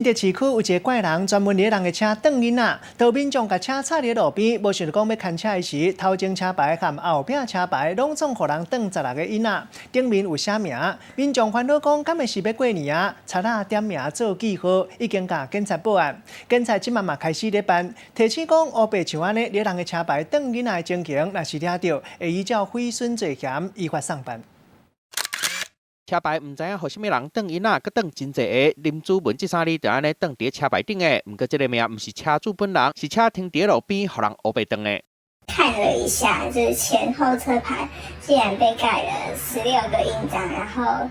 新竹市區有一个怪人，專門掠人的車擋囡仔，當民眾共車插佇路邊，無想著講欲牽車的時，頭前車牌和後壁車牌攏總予人擋十六个印仔，頂面有寫名。民眾煩惱講，敢會是欲過年啊？賊仔點名做記號，已經共警察報案。警察這馬嘛開始咧辦，提醒講烏白像按呢掠人的車牌擋囡仔的情形，若是掠著，會依照毀損罪嫌依法送辦。車牌毋知影予啥物人擋囡仔，閣擋真濟个。林主文這三日就按呢擋佇車牌頂的，毋過這个名毋是車主本人，是車停佇路邊，予人烏白擋的。看了一下，就是前後車牌竟然被蓋了16個印章，然後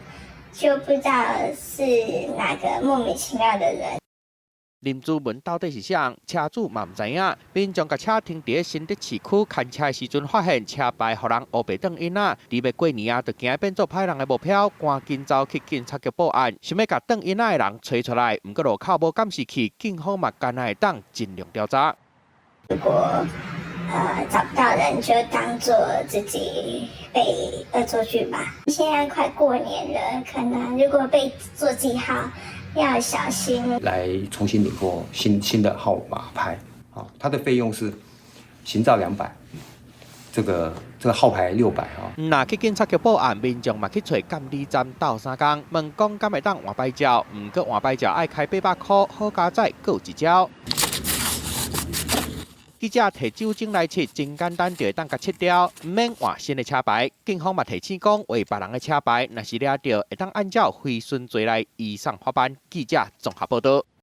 就不知道是哪個莫名其妙的人。林主文到底是誰？車主嘛毋知影。民眾共車停佇新竹市區牽車的時陣，發現車牌予人烏白擋印仔，佇欲過年啊，就驚變做歹人的目標，趕緊走去警察局報案，想欲共擋囡仔的人揣出來。毋過路口無監視器，警方嘛干焦會當盡量調查。如果找不到人，就當做自己被惡作劇吧。現在快過年了，可能如果被做記號，要小心。來重新領過新的號碼牌，啊，它的費用是行照200，這個號牌600啊。若去警察局報案，民眾嘛去揣監理站鬥相共，問講敢會當換牌照，毋過換牌照愛開800箍，好佳哉，閣有一招。記者提酒精來拭，真簡單就會當共拭掉，毋免換新的車牌。警方嘛提醒講，畫別人的車牌，若是掠著，會當按照毀損罪來移送法辦。記者綜合報導。